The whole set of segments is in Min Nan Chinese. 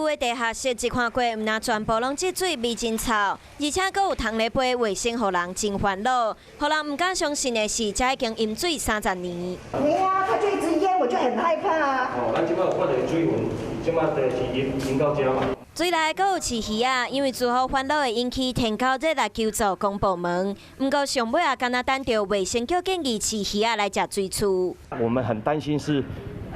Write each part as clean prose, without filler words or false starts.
舊的地下室一看過，毋但全部攏積水，味真臭，而且閣有蟲咧飛，衛生予人真煩惱。予人毋敢相信的是，這已經淹水30年。沒啊，它就一直淹，我就很害怕啊。哦，咱這擺有看著水紋，這擺就是淹淹到遮嘛。水內閣有飼魚仔，因為住戶煩惱會引起天狗熱來求助公部門。毋過上尾也干焦等著衛生局建議飼魚仔來食水蛆。我們很擔心是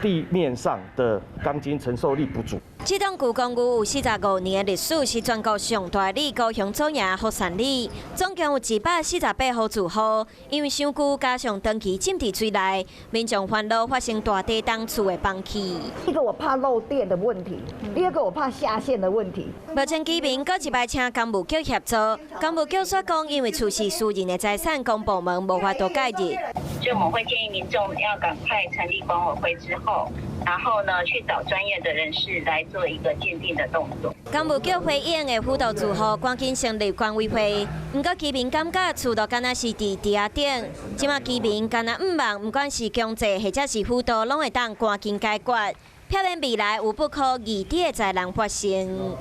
地面上的鋼筋承受力不足。這棟舊公寓有45年的歷史，是全國上大里高雄左營福善里，總共有148戶住戶。因為傷舊加上長期浸佇水內，民眾煩惱發生大地動厝會崩去。一個我怕漏電的問題，第二個我怕下線的問題。目前居民閣一擺請工務局協助，工務局說講，因為厝是私人的財產，公部門無法度介入。所以我們會建議民眾要趕快成立管委會之後，然後呢去找專業的人士來做一個鑑定的動作。工務局回應會輔導住戶趕緊成立管委會，毋過居民感覺厝都敢若是佇地下頂，這馬居民敢若向望，毋管是強制或者是輔導，攏會當趕緊解決，避免未來有不可預知的災難發生。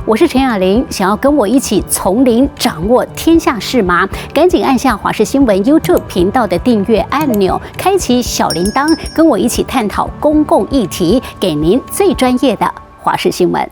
我是陳雅玲，想要跟我一起從零掌握天下事嗎？趕緊按下華視新聞 YouTube 頻道的訂閱按鈕，開啟小鈴鐺，跟我一起探討公共議題，給您最專業的華視新聞。